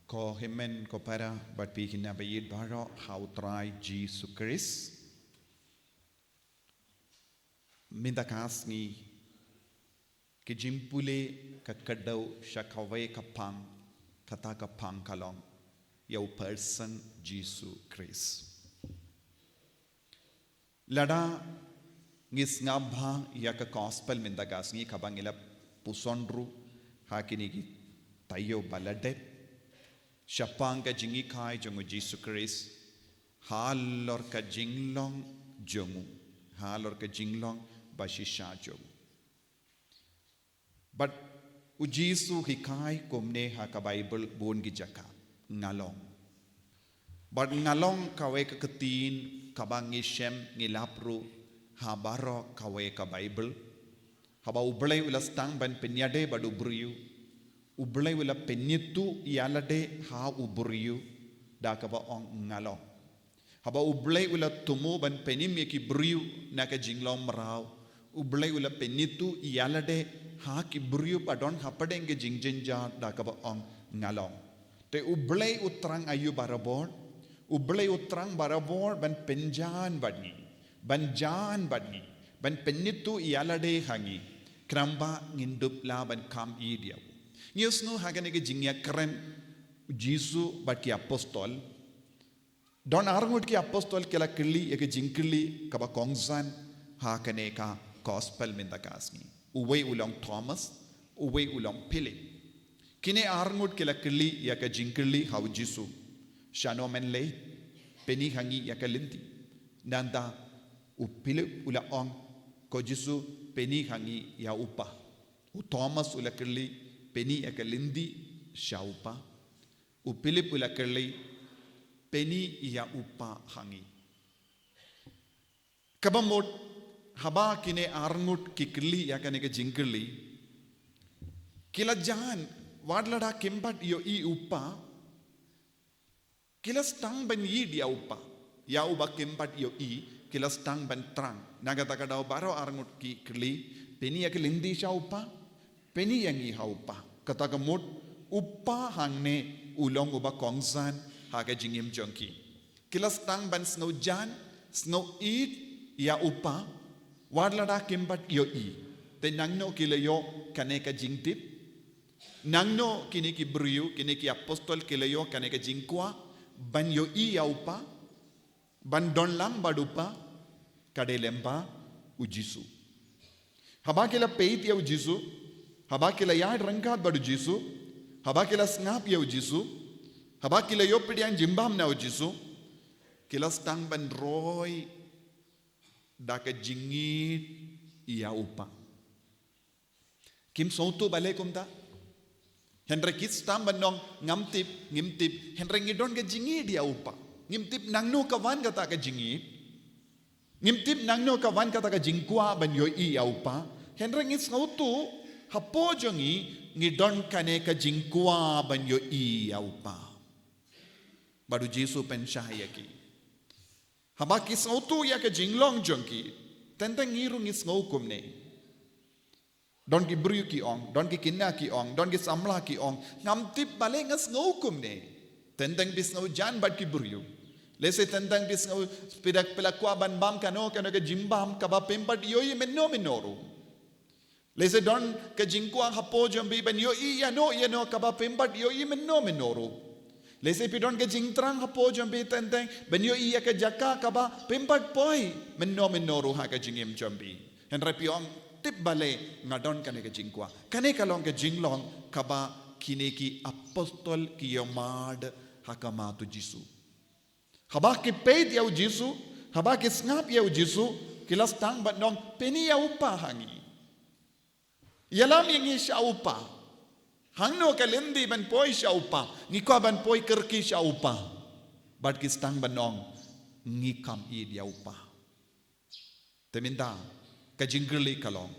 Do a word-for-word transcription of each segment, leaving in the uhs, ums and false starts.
Ko hynmen ko para bad phi kine ba ïeit baroh ha u Trai Jisu Khrist. Mynta ka sngi ki jingpule ka kdew sha kawei ka pang, kata ka pang ka long ïa u person Jisu Khrist. Lada ngi sngap bha ïa ka gospel mynta ka sngi kaba ngi la puson ruh ha kine ki taïew ba la dep shaphang ka jinghikai jong u Jisu Khrist halor ka jinglong jong u, halor ka jinglong ba shisha jong u. Bad u Jisu hikai kumne ha ka Baibl bun ki jaka, nga long. Bad nga long kawei ka ktien kaba ngi shem ngi lap ruh ha baroh kawei ka Baibl. Haba U Blei u la sdang ban pynïadei bad u briew, U Blei u la pynïathuh ïa lade ha u briew da kaba ong nga long. Haba U Blei u la thmu ban pynim ïa ki briew na ka jinglong mraw, U Blei u la pynïathuh ïa lade ha ki briew ba don hapdeng ka jingjynjar da kaba ong nga long. Te U Blei u thrang aïu barabor, U Blei u thrang barabor ban pynjan bad ngi, ban jan bad ngi, ban pynïathuh ïa lade ha ngi, khnang ba ngin dup lah ban kham ïeit ïa u. Ngi ïohsngew ha kane ka jingïakren u Jisu bad ki apostol, don arngut ki apostol ki la kylli ïa ka jingkylli kaba kongsan ha kane ka gospel mynta ka sngi. Uwei u long Thomas, uwei u long Philip. Kine arngut ki la kylli ïa ka jingkylli ha u Jisu, shano men leit, pyni ha ngi ïa ka lynti. Nangta u Philip u la ong, ko Jisu, pyni ha ngi ïa u Pa. U Thomas u la kylli, pyni ïa ka lynti sha u Pa. U Philip u la kylli, pyni ïa u Pa ha ngi. Kaba mut, haba kine arngut ki kylli ïa kane ka jingkylli, ki la jan, wat lada kim pat ïohi u Pa, ki la sdang ban ïeit ïa u Pa, ïa uba kim pat ïohi, ki la sdang ban thrang. Na kata ka daw baroh arngut ki kylli, pyni ïa ka lynti sha u Pa, pyni ïa ngi ha u Pa. Kata ka mut, u Pa hangne u long uba kongsan ha ka jingim jong ki. Ki la sdang ban sngew jan, sngew ïeit ïa u Pa, wat lada kim pat ïohi. Te nangno ki la ïoh kane ka jingtip? Nangno kine ki briew, kine ki apostol ki la ïoh kane ka jingkwah ban ïohi ïa u Pa, ban don lang bad u Pa? Ka dei lyngba u Jisu. Haba ki la peit ïa u Jisu, haba ki la ïaid ryngkat bad u Jisu, haba ki la sngap ïa u Jisu, haba ki la ïoh pdiang jingbam na u Jisu, ki la sdang ban roi da ka jingïeit ïa u Pa. Kim sngewthuh balei kumta? Hynrei ki sdang ban ong ngam tip, ngim tip, hynrei ngi don ka jingïeit ïa u Pa. Ngim tip nangno ka wan kata ka jingïeit. Ngim tip nangno ka wan kata ka jingkwah ban ïohi ïa u Pa. Hynrei ngi sngewthuh hapoh jong ngi, ngi don kane ka jingkwah ban ïohi ïa u Pa. Bad u Jisu pynshai ïa ki. Haba ki sngewthuh ïa ka jinglong jong ki, teng teng ngi ruh ngi sngew kumne. Don ki briew ki ong, don ki khynnah ki ong, don ki samla ki ong, ngam tip balei nga sngew kumne. Teng teng phi sngew jan bad ki briew. Lehse teng teng phi sngew, phi da, phi la kwah ban bam kano kano ka jingbam kaba phim pat ïohi mynno mynno ruh. Lehse don ka jingkwah hapoh jong phi ban ïohi ïano ïano kaba phim pat ïohi mynno mynno ruh. Lehse phi don ka jingthrang hapoh jong phi teng teng ban ïohi ïa ka jaka kaba phim pat poi mynno mynno ruh ha ka jingim jong phi. Hynrei phi ong, tip balei nga don kane ka jingkwah. Kane ka long ka jinglong kaba kine ki apostol ki ïohmad ha khmat u Jisu. Haba ki peit ïa u Jisu, haba ki sngap ïa u Jisu, ki la sdang ban ong, pyni ïa u Pa ha ngi. Ïalam ïa ngi sha u Pa. Hangno ka lynti ban poi sha u Pa? Ngi kwah ban poi kyrkieh sha u Pa. Bad ki sdang ban ong, ngi kham ïeit ïa u Pa. Te mynta ka jingkylli ka long,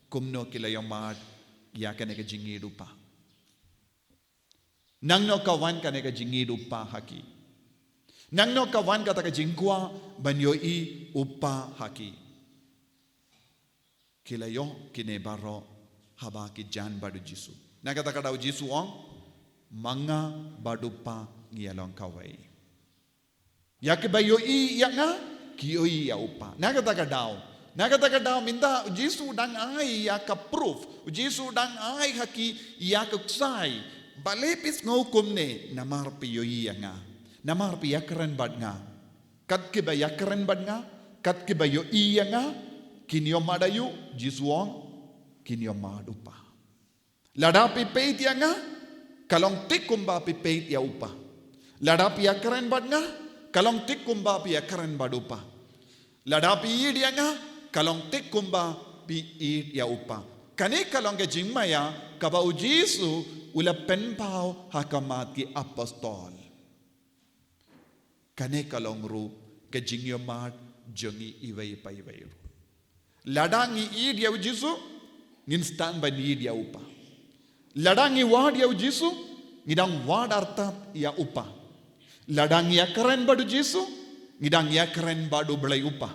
kumno ki la ïohmad ïa kane ka jingïeit u Pa? Nangno ka wan kane ka jingïeit u Pa ha ki? Nangno ka wan kata ka jingkwah ban ïohi u Pa ha ki? Ki la ïoh kine baroh haba ki jan bad u Jisu. Na kata ka daw u Jisu u ong, Ma nga bad u Pa ngi ïa long kawei. Ïa kiba ïohi ïa nga, ki ïohi ïa u Pa. Na kata ka daw, na kata ka daw mynta u Jisu u dang ai ïa ka proof, u Jisu u dang ai ha ki ïa ka ksai. Balei phi sngew kumne? Namar phi ïohi ïa nga, namar phi ïakren bad nga. Kat kiba ïakren bad nga, kat kiba ïohi ïa nga, kin ïohmad aïu? Jisu u ong, kin ïohmad u Pa. Lada phi peit ïa nga, ka long thik kumba phi peit ïa u Pa. Lada phi ïakren bad nga, ka long thik kumba phi ïakren bad u Pa. Lada phi ïeit ïa nga, ka long thik kumba phi ïeit ïa u Pa. Kane ka long ka jingmaïa kaba u Jisu u la pynpaw ha khmat ki apostol. Kane ka long ruh ka jingïohmad jong ngi iwei pa iwei ruh. Lada ngi ïeit ïa u Jisu, ngin sdang ban ïeit ïa u Pa. Lada ngi wad ïa u Jisu, ngi dang wad artat ïa u Pa. Lada ngi ïakren bad u Jisu, ngi dang ïakren bad u Blei u Pa.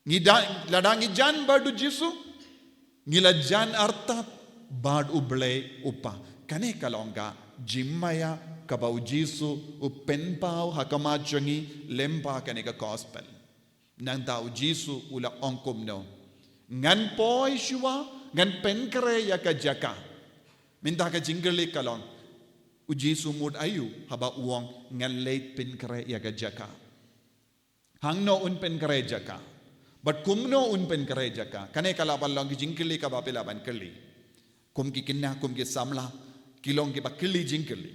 Ngi da, lada ngi jan bad u Jisu, ngi la jan artat bad u Blei u Pa. Kane ka long ka jingmaïa kaba u Jisu u pynpaw ha khmat jong ngi lyngba kane ka gospel. Nangta u Jisu u la ong kumno? Ngan poi shuwa, ngan pynkhreh ïa ka jaka. Mynta ka jingkylli ka long, u Jisu u mut aïu haba u ong ngan leit pynkhreh ïa ka jaka? Hangno un pynkhreh jaka? Bad kumno un pynkhreh jaka? Kane ka lah ban long ki jingkylli kaba phi lah ban kylli. Kum ki khynnah, kum ki samla, ki long kiba kylli jingkylli.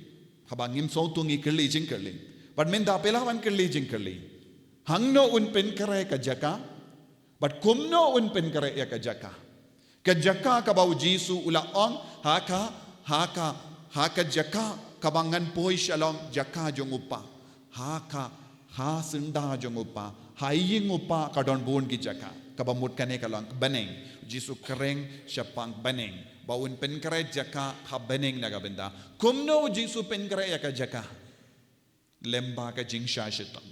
Haba ngim sngewthuh ngi kylli jingkylli. Bad mynta phi lah ban kylli jingkylli. Hangno un pynkhreh ka jaka? Bad kumno un pynkhreh ïa ka jaka? Ka jaka kaba u Jisu u la ong, ha ka, ha ka, ha ka jaka kaba ngan poi shalong, jaka jong u Pa. Ha ka, ha syndah jong u Pa, ha ïing u Pa ka don bun ki jaka. Kaba mut kane ka long ka bneng. U Jisu u kren shaphang bneng, ba un pynkhreh jaka ha bneng na ka bynta. Kumno u Jisu u pynkhreh ïa ka jaka? Lyngba ka jingshah shitom.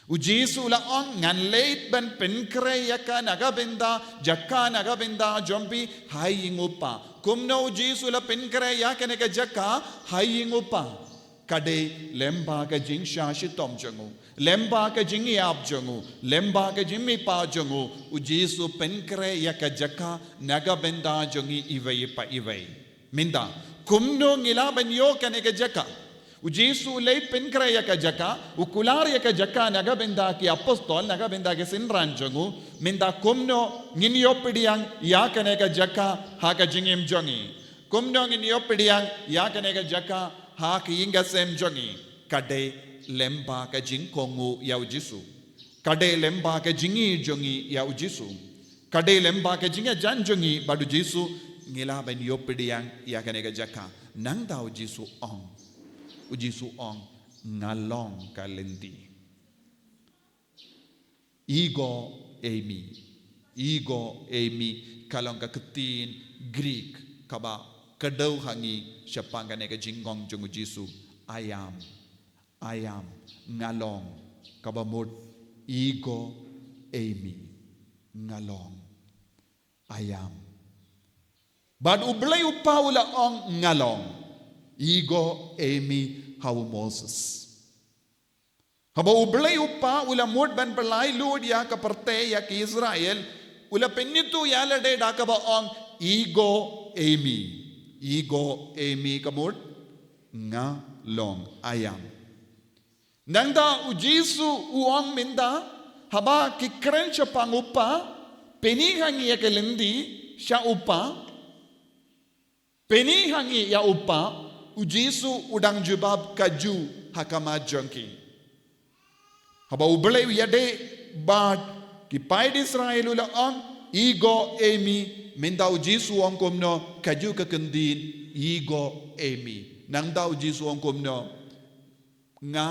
U Jisu u la ong ngan leit ban pynkhreh ïa ka na ka bynta, jaka na ka bynta jong phi ha ïing u Pa. Kumno u Jisu u la pynkhreh ïa kane ka jaka ha ïing u Pa? Ka dei lyngba ka jingshah shitom jong u, lyngba ka jingïap jong u, lyngba ka jingmihpat jong u, u Jisu u pynkhreh ïa ka jaka na ka bynta jong ngi iwei pa iwei. Mynta, kumno ngi lah ban ïoh kane ka jaka? U Jisu u leit pynkhreh ïa ka jaka, u kular ïa ka jaka na ka bynta ki apostol, na ka bynta ki synran jong u. Mynta kumno ngin ïoh pdiang ïa kane ka jaka ha ka jingim jong ngi? Kumno ngin ïoh pdiang ïa kane ka jaka ha ka ïing ka sem jong ngi? Ka dei lyngba ka jingkohnguh ïa u Jisu. Ka dei lyngba ka jingïeit jong ngi ïa u Jisu. Ka dei lyngba ka jingïajan jong ngi bad u Jisu ngi lah ban ïoh pdiang ïa kane ka jaka. Nangta u Jisu u ong, u Jisu u ong, nga long ka lynti. Ego eimi. Ego eimi ka long ka ktien Greek kaba kdew ha ngi shaphang kane ka jingong jong u Jisu, I am. I am, nga long, kaba mut ego eimi, nga long, I am. Bad u Blei u Pa u la ong nga long, ego eimi ha u Moses. Haba u Blei u Pa u la mut ban pynlait lut ïa ka pyrthei ïa ki Israel, u la pynithuh ïa lade da kaba ong ego eimi. Ego eimi ka mut nga long, I am. Nangta u Jisu u ong mynta, haba ki kren shaphang u Pa, pyni ha ngi ïa ka lynti sha u Pa, pyni ha ngi ïa u Pa, u Jisu u dang jubab kajuh ha khmat jong ki. Haba u Blei u ïadei bad ki paid Israel u la ong ego eimi, mynta u Jisu u ong kumno, kajuh ka kyntien ego eimi. Nangta u Jisu u ong kumno, nga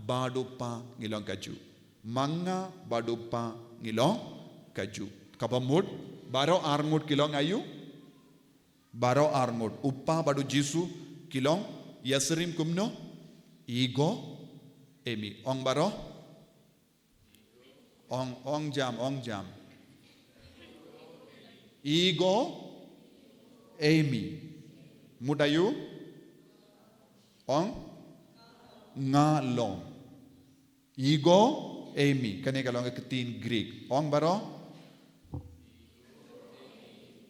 bad u Pa ngi long kajuh. Ma nga bad u Pa ngi long kajuh. Kaba mut, baroh arngut ki long aïu? Baroh arngut. U Pa bad u Jisu ki long ïasyriem kumno? Ego eimi. Ong baroh. Ong, ong jam, ong jam. Ego eimi. Mut aïu? Ong? Nga long. Ego eimi. Kane ka long ka ktien Greek. Ong baroh?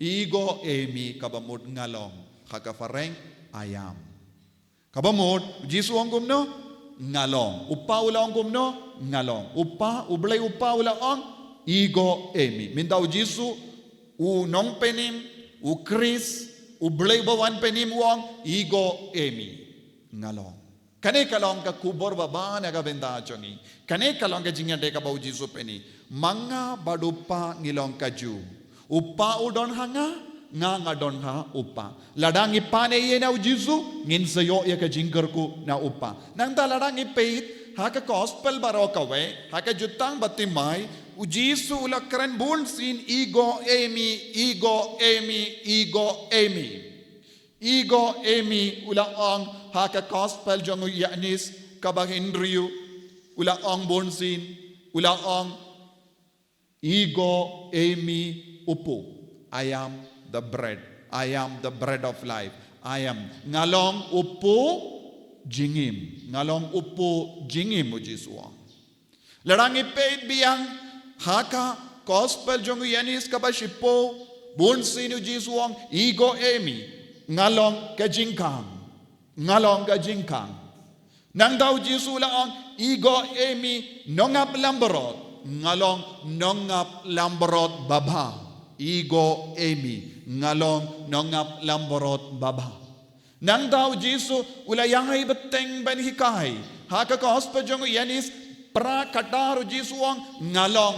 Ego eimi, kaba mut nga long. Ha ka phareng, I am. Kaba mut, Jisu ong kumno? Nga long. U Kpa u la ong kumno? Nga long. U Kpa, U Blei U Kpa u la ong, ego eimi. Mynta u Jisu, u nongpynim, u Khrist, U Blei uba wan pynim u ong, ego eimi. Nga long. Kane ka long ka khubor babha na ka bynta jong ngi. Kane ka long ka jingïadei kaba u Jisu pyni. Ma nga bad u Kpa ngi long kajuh. U Kpa u don ha nga, nga nga don ha u Kpa. Lada ngi pan ïa u Jisu, ngin sa ïoh ïa ka jingkyrkhu na u Kpa. Nangta lada ngi peit ha ka gospel baroh kawei, ha ka jutang Bartimai, u Jisu u la kren bun sien, ego eimi, ego eimi, ego eimi. Ego eimi u la ong ha ka gospel jong u Ïoannis kaba hynriew, u la ong bun sien, u la ong, ego eimi u pu. I am the bread. I am the bread of life. I am. Nga long u pu jingim. Nga long u pu jingim, u Jisu u ong. Lada ngi peit biang ha ka gospel jong u Ïoannis kaba shiphew, bun sien u Jisu u ong, ego eimi, nga long ka jingkhang. Nga long ka jingkhang. Nangta u Jisu u la ong, ego eimi nongap langbrot, nga long nongap langbrot babha. Ego eimi, nga long nongap langbrot babha. Nangta u Jisu u la ïai bteng ban hikai. Ha ka gospel jong u Ïoannis phra khatar u Jisu u ong, nga long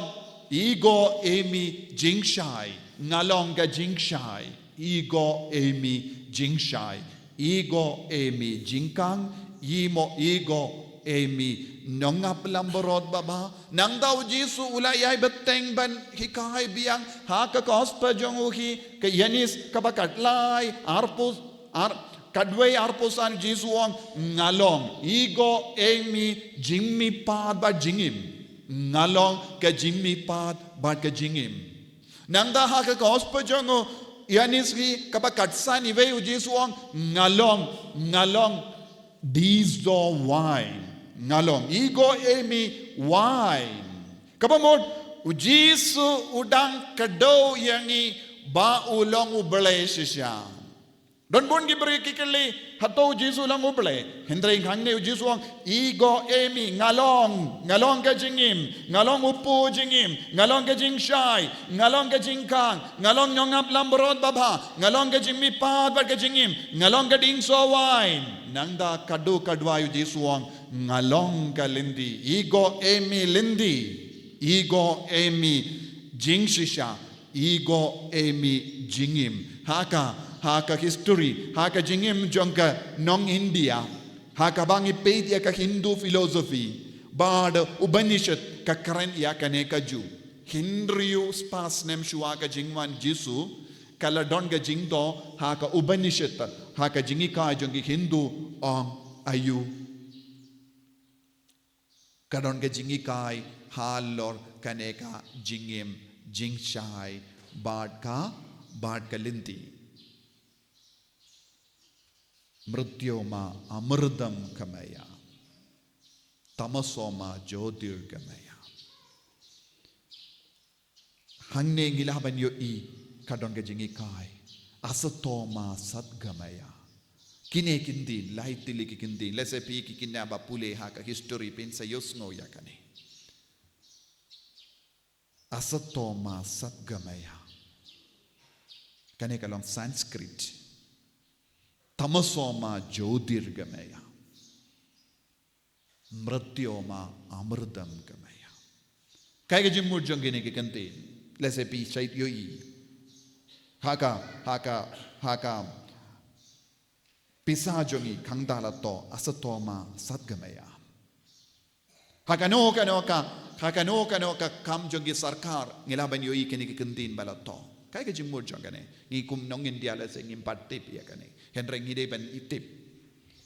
ego eimi jingshai. Nga long ka jingshai. Ego eimi jingshai. Ego eimi jingkhang. Imo ego eimi nongap langbrot babha. Nangta u Jisu u la ïai bteng ban hikai biang. Ha ka gospel jong u hi ka Ïoannis kaba khatlai, arphew, ar, khatwei arphew san, Jisu u ong, nga long ego eimi jingmihpat bad jingim. Nga long ka jingmihpat bad ka jingim. Nangta ha ka gospel jong u Ïoannis hi kaba khatsan, iwei u Jisu u ong, nga long, nga long diso wine. Nga long ego eimi wine. Kaba mut u Jisu u dang kdew ïa ngi ba u long U Blei shisha. Don bun ki briew ki kylli, hato u Jisu u long U Blei? Hynrei hangne u Jisu u ong, ego eimi, nga long, nga long ka jingim, nga long u pu jingim, nga long ka jingshai, nga long ka jingkhang, nga long nongap langbrot babha, nga long ka jingmihpat bad ka jingim, nga long ka diso wine. Nangta khatduh khatwai u Jisu u ong, nga long ka lynti, ego eimi lynti, ego eimi jingshisha, ego eimi jingim. Ha ka, ha ka history, ha ka jingim jong ka nong India, ha kaba ngi peit ïa ka Hindu philosophy bad Upanishad ka kren ïa kane kajuh. Hynriew spah snem shuwa ka jingwan Jisu, ka la don ka jingthoh ha ka Upanishad, ha ka jinghikai jong ki Hindu, ong aïu. Ka don ka jinghikai halor kane ka jingim jingshai bad ka, bad ka lynti. Mrityo ma amritam gamaya. Tamoso ma jyotirgamaya. Hangne ngi lah ban ïohi ka don ka jinghikai. Asato ma satgamaya. Kine ki ktien, lai tylli ki ktien, lehse phi ki khynnah ba pule ha ka history phin sa ïohsngew ïa kane. Asato ma satgamaya. Kane ka long Sanskrit. Tamoso ma jyotirgamaya. Mrityo ma amritam gamaya. Kaei ka jingmut jong kine ki ktien? Lehse phi shait ïohi. Ha ka, ha ka, ha ka pisa jong ngi khang da la thoh, asato ma satgamaya. Ha kano kano ka, ha kano kano ka kam jong ki sorkar, ngi lah ban ïohi kine ki ktien ba la thoh. Kaei ka jingmut jong kane? Ngi kum nong India lehse ngim pat tip ïa kane. Hynrei ngi dei ban i tip.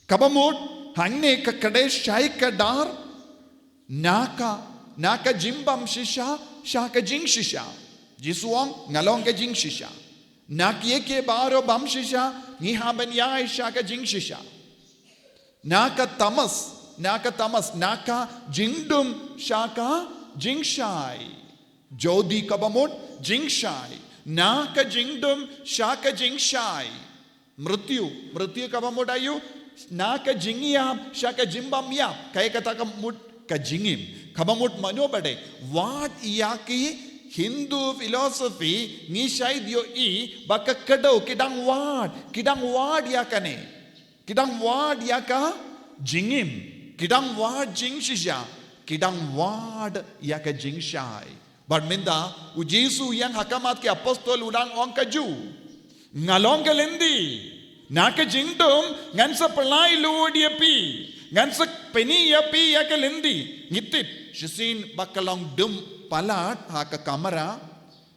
Kaba mut, hangne ka kdei shai kdar, na ka, na ka jingbymshisha sha ka jingshisha. Jisu u ong, nga long ka jingshisha. Na kiei kiei baroh bymshisha, ngi hap ban ïaid sha ka jingshisha. Na ka tamas, na ka tamas, na ka jingdum sha ka jingshai. Jodi kaba mut jingshai, na ka jingdum sha ka jingshai. Mrityu, mrityu kaba mut aiu, na ka jingïap sha ka jingbym ïap, kaei kata ka mut ka jingim. Kaba mut mano ba dei, wat ïa ki Hindu philosophy, ngi shait ïohi ba ka kdew, ki dang wad, ki dang wad ïa kane. Ki dang wad ïa ka jingim, ki dang wad jingshisha, ki dang wad ïa ka jingshai. Bad mynta u Jisu ïeng ha khmat ki apostol u dang ong kajuh. Nga long ka lynti. Na ka jingdum ngan sa pynlait lut ïa phi. Ngan sa pyni ïa phi ïa ka lynti. Ngi tip shisien ba ka long dum palat ha ka kamra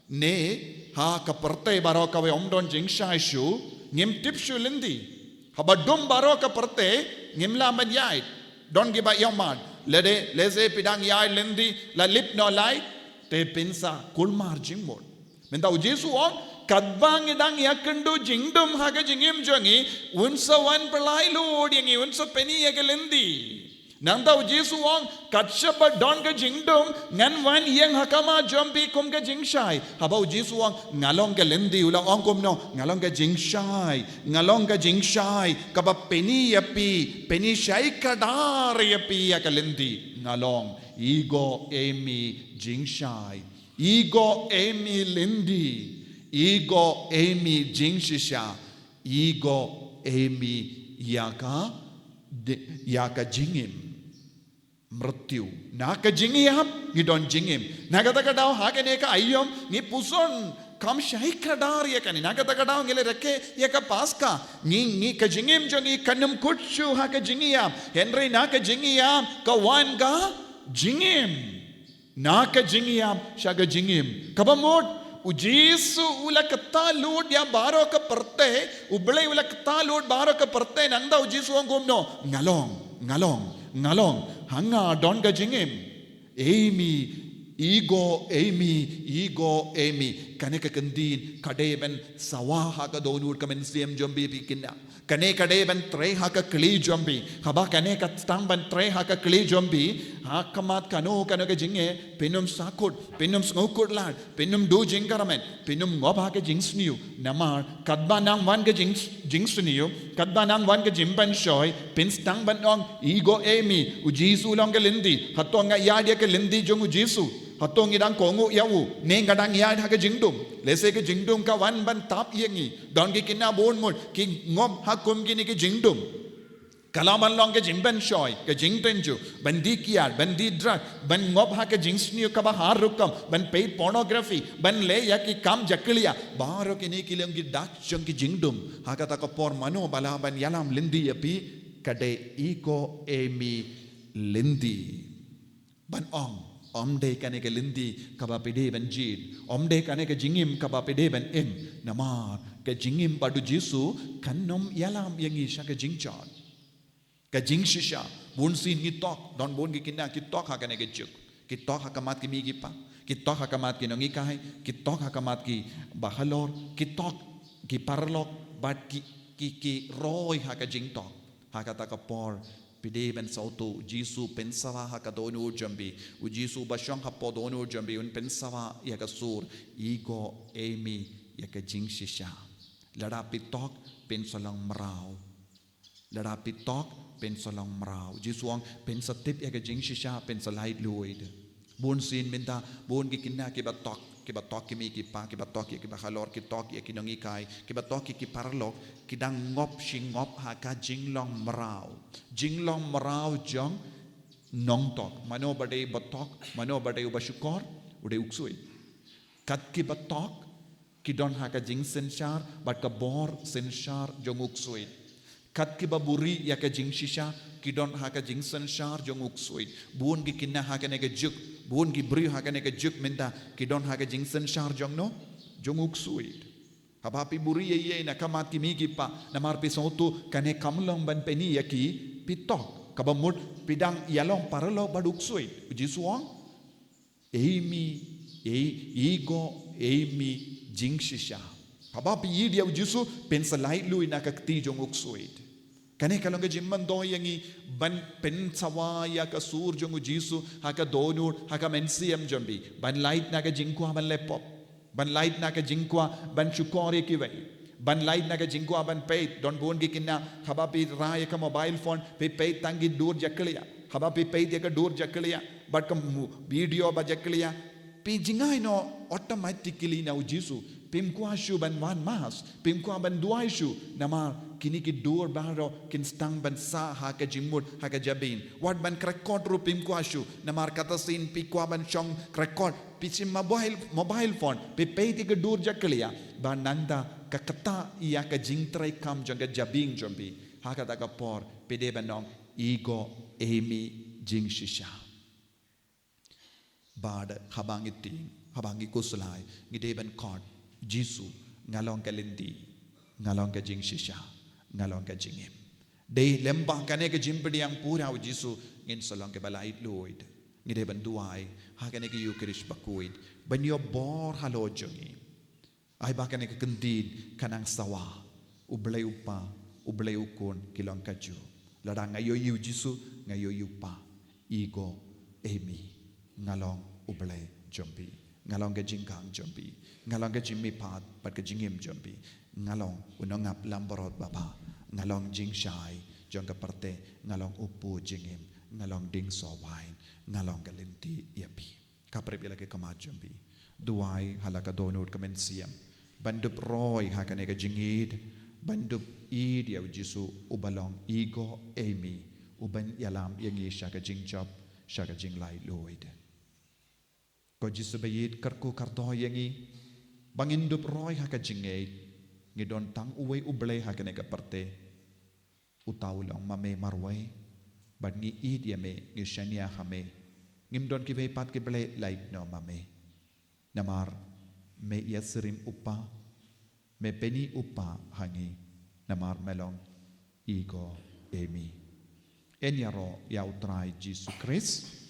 ne ha ka pyrthei baroh kawei ym don jingshai shuh, ngim tip shuh lynti. Haba dum baroh ka pyrthei, ngim lah ban ïaid. Don kiba ïohmad, lada, lehse phi dang ïaid lynti, la lip noh light, te phin sa kulmar jingmut. Mynta u Jisu u ong, katba ngi dang ïakynduh jingdum ha ka jingim jong ngi, un sa wan pynlait lut ïa ngi, un sa pyni ïa ka lynti. Nangta u Jisu u ong, katba don ka jingdum, ngan wan ïeng ha khmat jong phi kum ka jingshai. Haba u Jisu u ong, nga long ka lynti, u la ong kumno, nga long ka jingshai, nga long ka jingshai, kaba pyni ïa phi, pyni shai kdar ïa phi ïa ka lynti. Nga long, ego eimi jingshai, ego eimi lynti, ego eimi jingshisha, ego eimi ïa ka, ïa ka jingim. Mrityu. Na ka jingïap, ngi don jingim. Na kata ka daw ha kane ka aïom, ngi puson, kam shai kdar ïa kane. Na kata ka daw ngi la rakhe ïa ka Paska. Ngi, ngi ka jingim jong ngi kan ym kut shuh ha ka jingïap. Hynrei na ka jingïap, ka wan ka jingim. Na ka jingïap, sha ka jingim. Kaba mut, u Jisu u la kta lut ïa baroh ka pyrthei, u Blei u la kta lut baroh ka pyrthei, nangta u Jisu u ong kumno, nga long, nga long, nga long, ha nga don ka jingim. Eimi, ego eimi, ego eimi. Kane ka ktien, ka dei ban sawa ha ka dohnud ka mynsiem jong phi phi khynnah. Kane ka dei ban trei ha ka kli jong phi. Haba kane ka tang ban trei ha ka kli jong phi, ha khmat kano kano ka jingeh, phin ym sahkut, phin ym sngewkhuslai, phin ym duh jingkyrmen, phin ym ngop ha ka jingsniew. Namar, katba nang wan ka jing, jingsniew, katba nang wan ka jingpynshoi, phin sdang ban ong, ego eimi, u Jisu u long ka lynti, hato nga ïaid ïa ka lynti jong u Jisu, hato ngi dang kohnguh ïa u, ne nga dang ïaid ha ka jingdum, lehse ka jingdum ka wan ban tap ïa ngi, don ki khynnah bun ngut, ki ngop ha kum kine ki jingdum. Ka la ban long ka jingpynshoi, ka jingtynjuh, ban die kiad, ban die drug, ban ngop ha ka jingsniew kaba har rukom, ban peit pornography, ban leh ïa ki kam jakhlia, baroh kine ki long ki dak jong ki jingdum, ha kata ka por mano ba lah ban ïalam lynti ïa phi, ka dei ego eimi lynti. Ban ong, ym dei kane ka lynti kaba phi dei ban jied, ym dei kane ka jingim kaba phi dei ban im, namar ka jingim bad u Jisu kan ym ïalam ïa ngi sha ka jingjot. Ka jingshisha, bun sien ngi tok, don bun ki khynnah ki tok ha kane ka juk. Ki tok ha khmat ki mei ki pa, ki tok ha khmat ki nonghikai, ki tok ha khmat ki bahalor, ki tok ki paralok, bad ki, ki, ki roi ha ka jingtok. Ha kata ka por, phi dei ban sngewthuh, u Jisu pynsawa ha ka dohnud jong phi, u Jisu ba shong hapoh dohnud jong phi, un pynsawa ïa ka sur, ego eimi ïa ka jingshisha. Lada phi tok, phin sa long mraw. Lada phi tok, phin sa long mraw. Jisu u ong, phin sa tip ïa ka jingshisha, phin sa laitluid. Bun sien mynta, bun ki khynnah kiba tok, kiba tok ki mei ki pa, kiba tok ïa ki bahalor, ki tok ïa ki nonghikai, kiba tok ïa ki paralok, ki dang ngop shi ngop ha ka jinglong mraw. Jinglong mraw jong nongtok. Mano ba dei ba tok, mano ba dei uba shukor, u dei u ksuid. Kat kiba tok, ki don ha ka jingsynshar, bad ka bor synshar jong u ksuid. Kat kiba buhrieh ïa ka jingshisha, ki don ha ka jingsynshar jong u ksuid. Bun ki khynnah ha kane ka juk, bun ki briew ha kane ka juk mynta, ki don ha ka jingsynshar jong no, jong u ksuid. Haba phi buhrieh ïa, ïa na khmat ki mei ki pa, namar phi sngewthuh kane kam long ban pyni ïa ki, phi tok. Kaba mut, phi dang ïalong paralok bad u ksuid. U Jisu u ong, eimi, ei, ego eimi jingshisha. Haba phi ïeit ïa u Jisu, phin sa laitluid na ka kti jong u ksuid. Kane ka long ka jingmyntoi ïa ngi ban pynsawa ïa ka sur jong u Jisu ha ka dohnud, ha ka mynsiem jong phi. Ban lait na ka jingkwah ban leh pop. Ban lait na ka jingkwah ban shukor ïa kiwei. Ban lait na ka jingkwah ban peit. Don bun ki kynnoh, haba phi rai ïa ka mobile phone, phi peit tang ki dur jakhlia. Haba phi peit ïa ka dur jakhlia bad ka mu-, video ba jakhlia, phi jngai noh automatically na u Jisu. Phim kwah shuh ban wan mass, phim kwah ban duwai shuh. Namar kine ki dur baroh kin sdang ban sah ha ka jingmut, ha ka jabieng. Wat ban krekot ruh phim kwah shuh. Namar kata sien phi kwah ban shong krekot, phi shim mobile, mobile phone, phi peit ïa ka dur jakhlia, ba nangta ka ktah ïa ka jingtrei kam jong ka jabieng jong phi. Ha kata ka por phi dei ban ong, "Ego, ei mi jingshisha." Bad haba ngi tieng, haba ngi khuslai, ngi dei ban khot, "Jisu, nga long ka lynti, nga long ka jingshisha, nga long ka jingim." Dei lyngba kane ka jingpdiang pura u Jisu ngin sa long kiba laitluid. Ngi dei ban duwai ha kane ka Ïukharist bakhuid ban ïoh bor halor jong ngi. Ai ba kane ka kyntien kan nang sawa. U Blei u Kpa, u Blei u Khun ki long kajuh. Lada nga ïohi u Jisu, nga ïohi u Kpa. "Ego, ei mi, nga long u Blei jong phi. Nga long ka jingkhang jong phi. Nga long ka jingmihpat bad ka jingim jong phi. Nga long u nongap langbrot babha. Nga long jingshai jong ka pyrthei. Nga long u kpu jingim. Nga long dieng soh wain. Nga long ka lynti ïa phi." Khublei ïa la ki khmat jong phi. Duwai ha la ka dohnud ka mynsiem ban dup roi ha kane ka jingïeid, ban dup ïeid ïa u Jisu uba long "Ego, ei mi", uban ïalam ïa ngi sha ka jingjop, sha ka jinglaitluid. Ko Jisu ba ïeid, kyrkhu kyrdoh ïa ngi ba ngin dup roi ha ka jingïeid. Ngi don tang uwei u Blei ha kane ka pyrthei. Uta u long ma me marwei. Bad ngi ïeid ïa me, ngi shaniah ha me. Ngim don kiwei pat ki blei lait noh ma me. Namar me ïasyriem u Kpa, me pyni u Kpa ha ngi. Namar me long "Ego, ei mi". Yn ïaroh ïa u Trai Jisu Khrist.